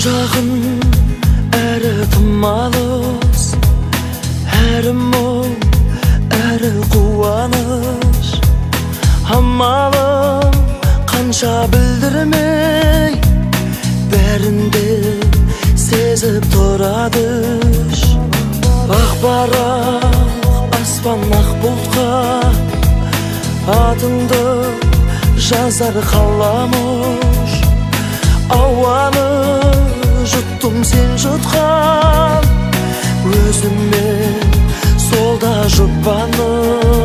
Жақын әрі тым алыс, әрі мұң, әрі қуаныш. Амалым қанша білдірмей, бәрін де сезіп тұрады. Ақ барақ аспан ақ бұлтқа, атыңды жазар қаламұш. Ауаны жұттым сен жұтқан, өзіме сол да жұбаныш.